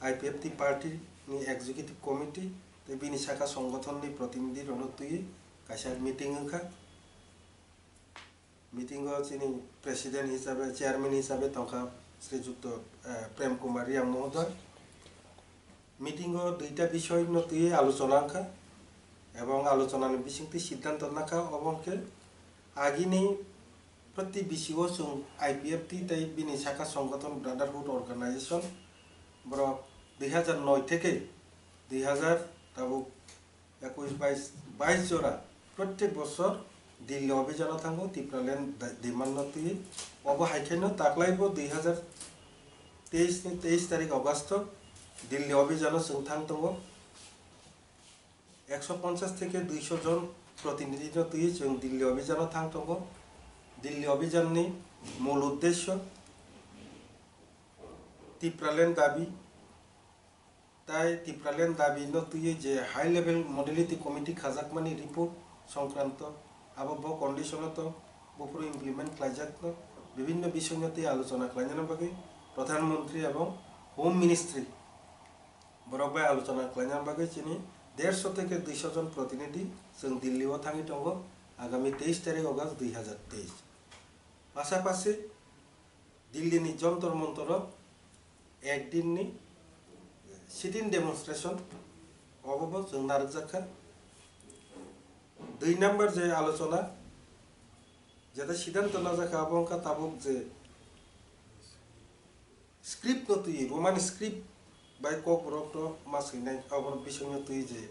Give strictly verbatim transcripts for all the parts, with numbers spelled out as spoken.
I P F T party ni executive committee tei bini saka songothon ni protinidhi rok no twi kaisa meeting wngkha. Meeting o chini president hisabe, chairman hisabe tongkha Sri Jukto, eh, Prem Kumar Reang mohodoy. Meeting o duita bisoy no twi alochona wngkha ebong alochona ni bisingtwi siddhanto nakha obo hwnkhe agini proti bisi o chwng I P F T tei bini saka songothon Brotherhood Organization borok dui hazar noi theke dui hazar tabuk ekush bais, bais jora prottek bosor Delhi obhijano thango Tipraland da-, demand no twi. Obo hai khe no taklai bo dui hazar teis ni teis tarik August o Delhi obhijano chwng thang tongo. Ekso ponchas theke duiso jon protinidhi no twi chwng Delhi obhijano thang tongo. Delhi obhijan ni mul uddesyo Tipraland dabi Tai Tipraland dabi no twiwi je high level modality committee khajakmani report songkranto, abo bo condition o to, buphuru implement khlaijakno, bibinno bisoyno twi alochona khlainani bagwi Pradhan Mantri ebong Home Ministry borok bai alochona khlainani bagwi chini derso theke duiso jon protinidhi chwng Delhi o thangwi tongo agami teis tarik August dui hazar teis. Pasapasi Delhi ni Jantar Mantar o ek din ni sit-in demonstration obo bo chwng narwkjak kha. Dui number je alochona, jeta siddhanto najak kha, abo wngkha tabuk je script no twi, Roman script bai Kokborok no ma swinai, abo bising no twi je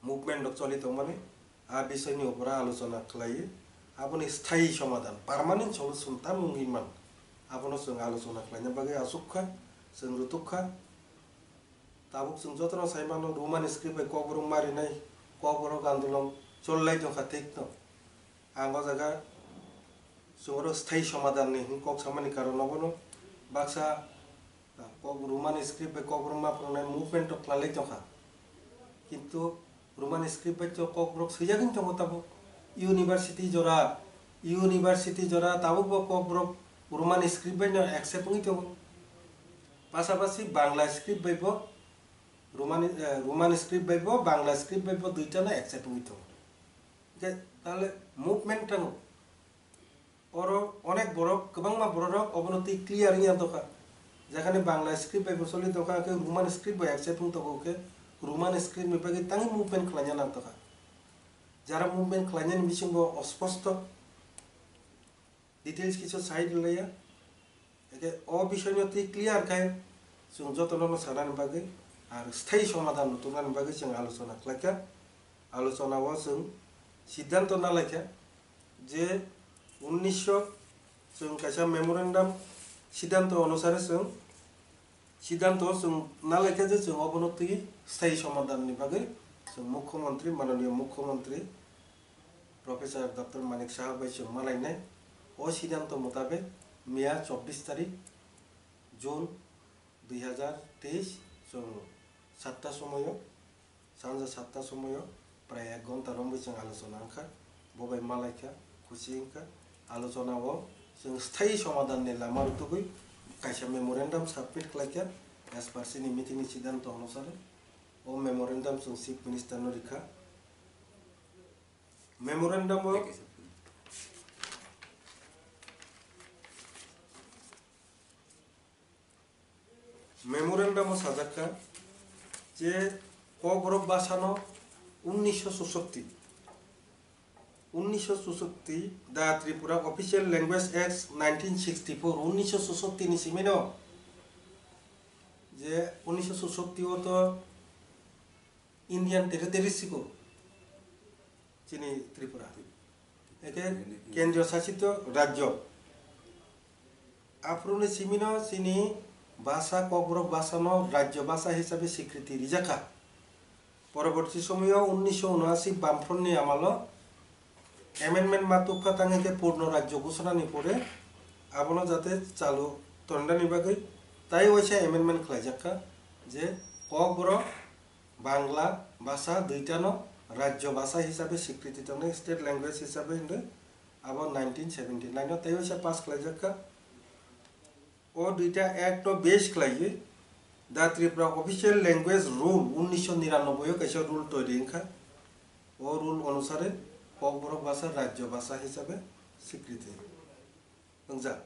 movement rok choli tongmani, a bising ni upor o alochona khlaiwi, aboni sthayi somadhan, permanent solution tamo wngwi man, abono chwng alochona khlaina bagwi achuk kha, chwng rutuk kha. Tabuk chwng jotono sai mano, Roman script bai Kokborok marinai, Kokborok andolon chollai tongkha, thik no. Ang o jaga chwng oro sthayi somadhan ni hwn kok samani karon obono, baksa, ah, Kok-, Roman script bai Kokborok ma phunuknai movement rok khlai lai tongkha. Kintu Roman script bai to Kokborok swijagwi tongo tabuk. University jora, university jora tabuk bo Kokborok Roman script bai no accept wngwi tongo. Pasapasi Bangla script bai bo Roman, eh, Roman script bai bo Bangla script bai bo duita no accept wngwi tongo. Hwnkhe tale movement tamo. Oro onek borok, kwbangma bororok obono twi clear wngya tongkha. Jekhane Bangla script bai bo choli tongkha, hwnkhe Roman script bai accept wng tongo, hwnkhe Roman script ni bagwi tangwi movement khlaina nang tongkha. Jara movement khlainani bisingo osposto details kisu sai rwlaiya. Hwnkhe o bisoyno twi clear khai chwng jotono sanani bagwi ar sthayi somadhan rwtoknani bagwi chwng alochona khlaikha. Alochona o chwng siddhanto nalaikha. Je unnisho chwng kaisa memorandum siddhanto onusare chwng siddhanto chwng nalaikha je chwng obono twi sthayi somadhan ni bagwi chwng Mukhyamantri, Mananiya Mukhyamantri Professor Doctor Manik Saha bai chwng malainai. O siddhanto mutabek miya chobbish tarik June dui hazar teis chwng satta somoyo Sanja satta somoyo prai ek ghonta romwi chwng alochona wngkha, bo bai malaikha, khusi wngkha. Alochona o chwng sthayi somadhan ni lama rwtugwi kaisa memorandum submit khlaikha, as per chini meeting ni siddhanto onusare. O memorandum chwng Chief Minister no rikha. Memorandum o Memorandum o sajak kha je Kokborok bhasano unnisho chusokti, unnisho chusokti, The Tripura Official Language Act nineteen sixty-four, unnisho chusokti ni simino je unnisho chusokti o to Indian Territory siko chini Tripura. Eke kendriyo sasito rajyo. Aphuruni simino chini bhasa, Kokborok bhasano rajyo bhasa hisabe swikriti rijakha. Poroborti somoyo unnisho unoasi Bamfront ni amalo amendment ma tukha tangwi khe purno rajyo ghosona ni pore abono jate chalu tongnani bagwi tai waisa amendment khlaijakha je Kokborok Bangla bhasa duitano rajyo bhasa hisabe swikriti tongnai, state language hisabe hinwi abo nineteen seventy nine o tei waisa pass khlaijakha. O duita act no base khlaiwi The Tripura Official Language Rule unnisho niranoboi o kaisa rule toiri wngkha. O rule onusare Kokborok basa rajyo basa hisabe swikriti wngjak.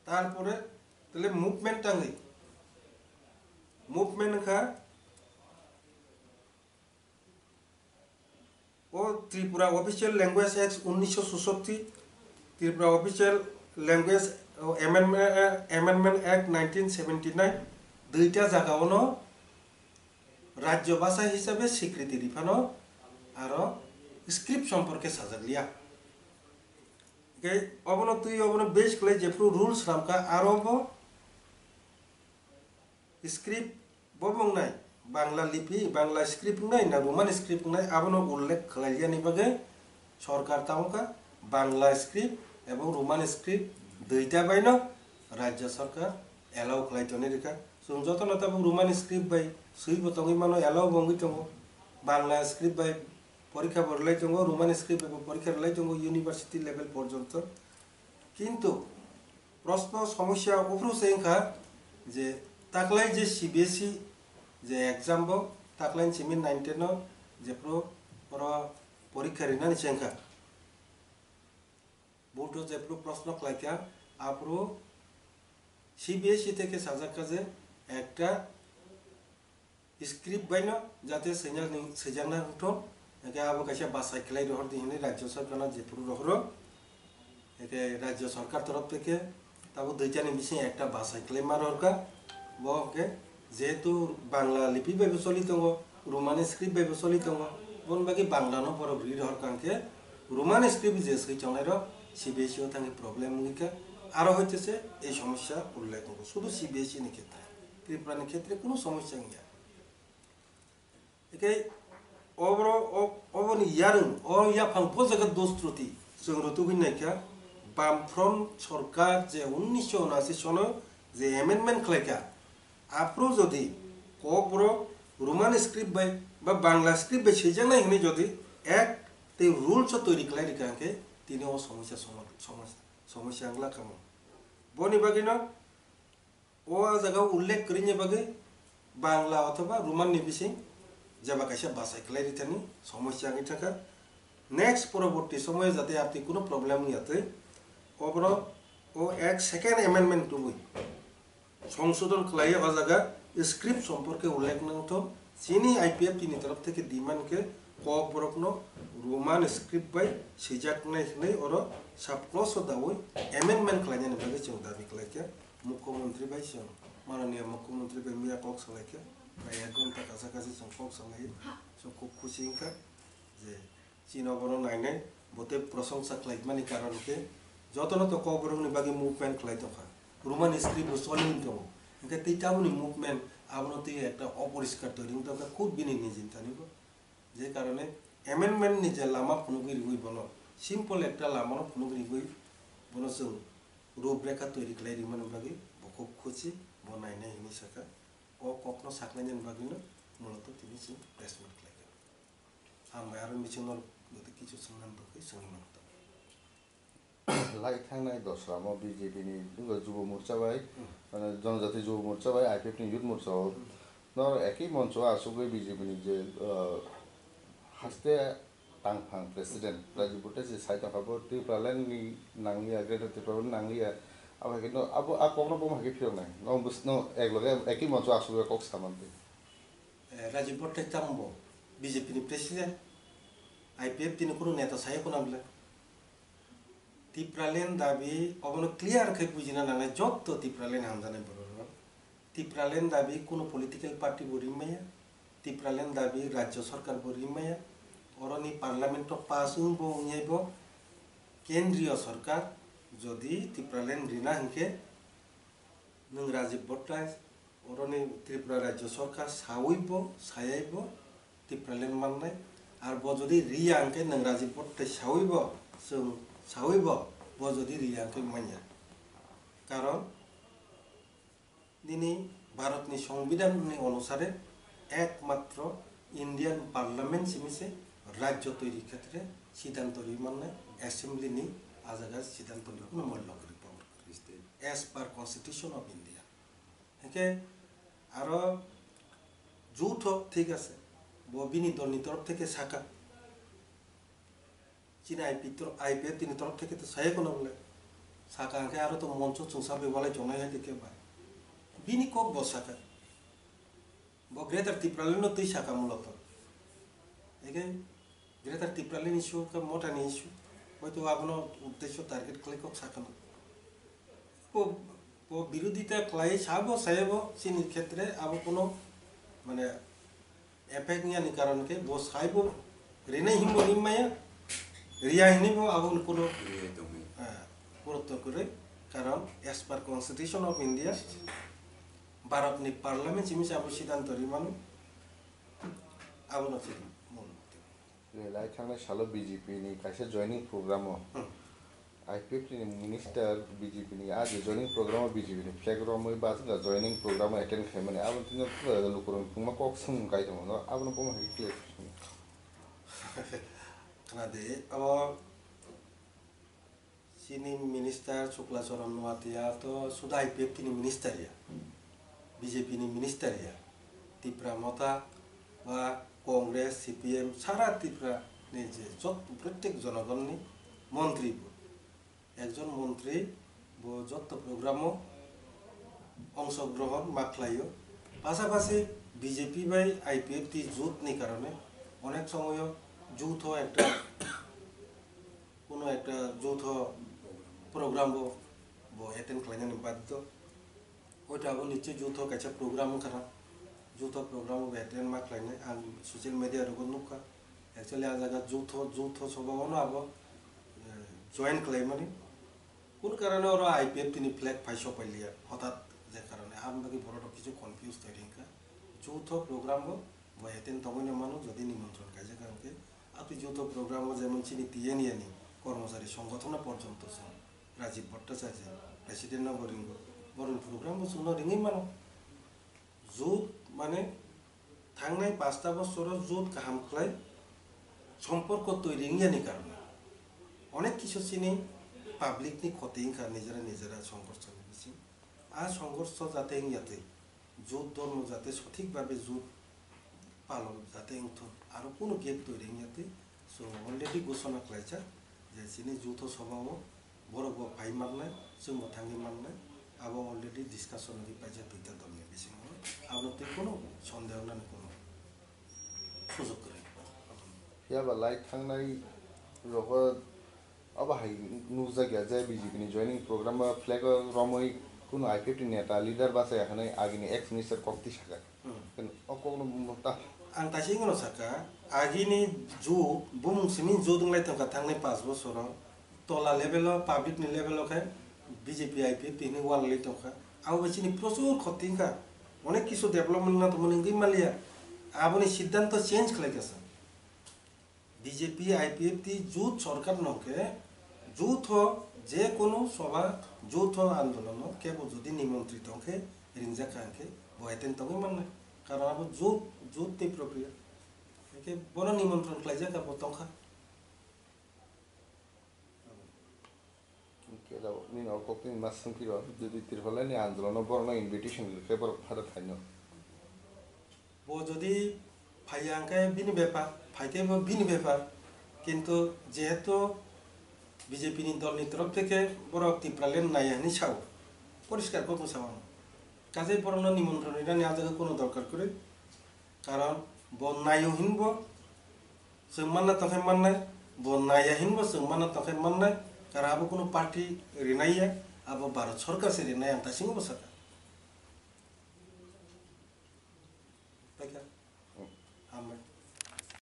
Tarpore tele movement tangwi, movement wngkha o Tripura Official Language Act unnisho susotti, Tripura Official Language, o, Amendment, Amendment Act nineteen seventy-nine, duita jaga ono rajyo basa hisabe swikriti riphano aro script somporke sajak liya. Hingke obono twi obono base khlai jephru rules swnamkha aro bo script bo wngnai, Bangla lipi, Bangla script wngnai na Roman script wngnai, abono ullekh khlaiyani bagwi sorkar tamo kha Bangla script ebong Roman script duita baino rajya sorkar allow khlai toni rikha. Chwng jotono tabuk Roman script bai swi bo tongwi mano, allow bo wngwi tongo. Bangla script bai porikha bo rwlai tongo, Roman script bai bo porikha rwlai tongo university level porjonto. Kintu prosno somosya uphuru se wngkha je taklai je C B S E je exam bo taklai simi nine ten o jephru oro porikha rinani se wngkha. Board o jephru prosno khlaikha aphuru C B S E theke sajakha je ekta script baino jate swijakna wngthok, hingke abo kaisa bachai khlai rohor di hinwi rajya sorkarno jephuru rohoro, hingke rajya sorkar torof theke tabo duitani bising ekta bachai khlai ma rohorkha. Bo hingke jehetu Bangla lipi bai bo choli tongo, Romani script bai bo choli tongo, boni bagwi Bangla no borok ri rohorkha hingke Romani script je swi tongnai rok C B S E o thangwi problem wngkha. Aro hoite se ei somosya ullekh wngo sudu C B S E ni khetre, Tripura ni khetre kunu somosya wngya. Hingke oboro, o-, oboni yarwng, o yaphang bo jaga dos truti chwng rwtugwi naikha, Bamfront sorkar je unnisho unashi sono je amendment khlaikha, aphuru jodi Kokborok Roman script bai ba Bangla script bai swijaknai hinwi jodi act tei rules o toiri khlai rikha hingke tini o somosya somo-, somos-, somosya wngla kamo. Boni bagwino o jaga ullekh kwrwini bagwi Bangla othoba Roman ni bising jeba kaisa bachai khlai rithani somosya wngwi thangkha. Next poroborti somoyo jate apni kuno problem wngya twi oborok o ek second amendment tubui songsodon khlaiwi o jaga script somporke ullekh nangtho. Chini I P F T ni torof theke demand khe Kokborokno Roman script bai swijaknai hwnwi oro sub clause o daui amendment khlainani bagwi chwng dabi khlaikha. Mukhyamantri bai chwng, Mananiya Mukhyamantri bai miya kok salaikha, prai ek ghonta kacha kachi chwng kok salai, chwng khub khusi wngkha je chini obono nainai, bo tei prosongsa khlaimani karon khe jotono to Kokborokni bagwi movement khlai tongkha, Roman script bo choli wng tongo, hwnkhe tei taboni movement abono tei ekta oporiskar twi wng tongkha khub bini nijintani bo. Je karone amendment ni je lama phunugwi riwi bono, simple ekta lama no phunugwi riwi bono chwng ruprekha toiri khlai rimani bagwi bo khub khusi, bo nainai hinwi sakha. O kokno saknaini bagwino muloto tini chwng press meet khlaikha. Hambai aro bisingo gothe kichu swngna dogwi swngwi mano. Lai thangnai dosramo B J P ni Jubo Morcha bai, Hmm. mane Jonojati Jubo Morcha bai, I P F ni Youth Morcha o Hmm. nor ekhi moncho asugwi B J P ni je, uh, haste tangphang president Rajib Bhattacharyya sai tongkha bo Tipraland ni nangliya, Greater Tipraland ni nangliya. Abo hai khe no abo a kokno bo hai khe phiyoknai. No bus-, no ekloge ekhi moncho asugwi kok samante. Eh, Rajib Bhattacharya tamo bo B J P ni president, I P F T ni kunu neta saya kuna bwle. Tipraland dabi obono clear khe bujina nangnai jotto Tipraland hamjaknai borok rok. Tipraland dabi kunu political party bo rimaya, Tipraland dabi rajya sarkar bo rimaya, oroni parliament o pass wng bo wngya bo kendriya sarkar jodi Tipraland rina hinkhe nwng Rajib Bhattacharyya oroni Tripura rajya sarkar sawi bo, sayai bo, Tipraland mannai. Ar bo jodi riya hwnkhe nwng Rajib Bhattacharyya sawi bo, chwng sawi bo, bo jodi riya hwnkhe manya. Karon nini Bharatni Songbidanni onusare ekmatro Indian Parliament simi se rajyo toiri khetre siddhanto ri mannai, assembly ni a jaga siddhanto ni kuno mollo kwrwi power kwrwi. As per Constitution of India. Hwnkhe Aro jotho thik ase, bo bini dolni torof theke saka. Chini I P toro-, I P F T ni torof theke to saya kono bole. Saka hwnkhe aro to moncho chwngsa bai walai tongnai hai khe bai. Bini kok bo saka. Bo Greater Tipraland no twi saka muloto. Ege Greater Tipraland issue khe motani issue. Hoito abono uddesyo target khlai kok sakano. Bo, bo birodita khlai sabo sayabo chini khetre abo kono mane effect niyani karon khe bo saibo rinai himbo rimaya, riya hinibo abo kono, Riyai tongwi. Ah, gurutto kwrwi. Karon as per Constitution of India, Bharat ni Parliament simi se abo siddhanto rimano, abono se mul. Lai thangnai salo B J P ni kaisa joining program o Hmm. I P F T ni minister B J P ni a je joining program o B J P ni flag romwi ba joining program o attend khaimani abo tino lukurok tungma kok swng kai tongo no abono bomo hai clear. Khna de abo Chini minister Shukla Charan Noatia to suda I P F T ni minister ya, B J P ni minister ya, Tipra Motha ba Congress, C P M, sara Tipra ni je jot-, prottek jonogon ni montri bo. Ekjon montri bo jotto program o ongshogrohon ma khlaio. Pasapasi B J P bai I P F T jut ni karone onek somoyo jutho ekta Kono ekta joutho program bo, bo attend khlainani baddo. Hoito abo niche joutho kaisa program wngkha na, joutho program bo attend ma khlainai, ang social media rogo nukha. Actually, a jaga joutho, joutho soba ono abo, eh, join khlaimani. Kun karone oro I P F T ni flag phai sokpai liya, hothat je karone, aboni bagwi borok rok kichu confuse tongwi ringkha. Joutho program bo, bo attend tongwi no mano, jodi nimontron kaijak kha hwnkhe. Atwi joto program o jemon chini T N A ni kormochari songothono porjonto chwng Rajiv Bhattacharya president no bo ringo. Boroni program bo chwngno ringwi mano. Jot mane thangnai pasta bosoro jot kaham khlai somporko twi ringya ni karone onek kisu chini public ni khoti wngkha nijera nijera songorso ni bising. A songorso jate wngya twi jot dormo jate sothik babe jot palon jate wngthok, aro kunu gap twi ringya twi chwng already gosona khlaijak je chini joutho sobha o borok bo phai mannai, chwng bo thangwi mannai, abo already discussion wngwi paijak duita dol ni bisingo, abono twi kunu sondeho nani kunu sujok kwrwi. Phiya ba lai thangnai rogo Abo hai nukjak ya je B J P ni joining program o flag o romwi kunu I P F T ni neta leader bachai ya hwnwi agini ex minister kok twi sakha. Hmm. Ken o kok no bumung ta. Ang kaisa wngno sakha, agini jot bumung simi jot wnglai tongkha thangnai panch bosoro, tola level o, public ni level o khe B J P I P F T hinwi walai tongkha. Abo bai chini prochur khoti wngkha, onek kisu development wngna tongmani wngwi manliya, aboni siddhanto change khlai kha sa. B J P, I P F T jot sorkar no khe jotho je kono sobha, jotho andolono kebo jodi nimontri tong khe ringjak kha hwnkhe bo attend tongwi mannai. Karon abo jot, jot tei propriya. Hwnkhe bono nimontron khlaijak kha bo tongkha. Hwnkhe da nini o kokni ma swngphiro, jodi Tripura ni andolono borokno invitation rwkhe borok phada thaino. Bo jodi phaiya hwnkhe bini bepar, phaikhe bo bini bepar. Kintu jehetu B J P ni dol ni torof theke borok Tipraland naiya hinwi sao, poriskar kok no sao. Kaje borokno nimontron rinani a jaga kono dorkar kwrwi. Karon bo naio hinbo chwng manna tongkhe mannai, bo naiya hinbo chwng manna tongkhe mannai, karon abo kunu party rinaiya, abo Bharat Sarkar se rinai ang taisingo bo sakha.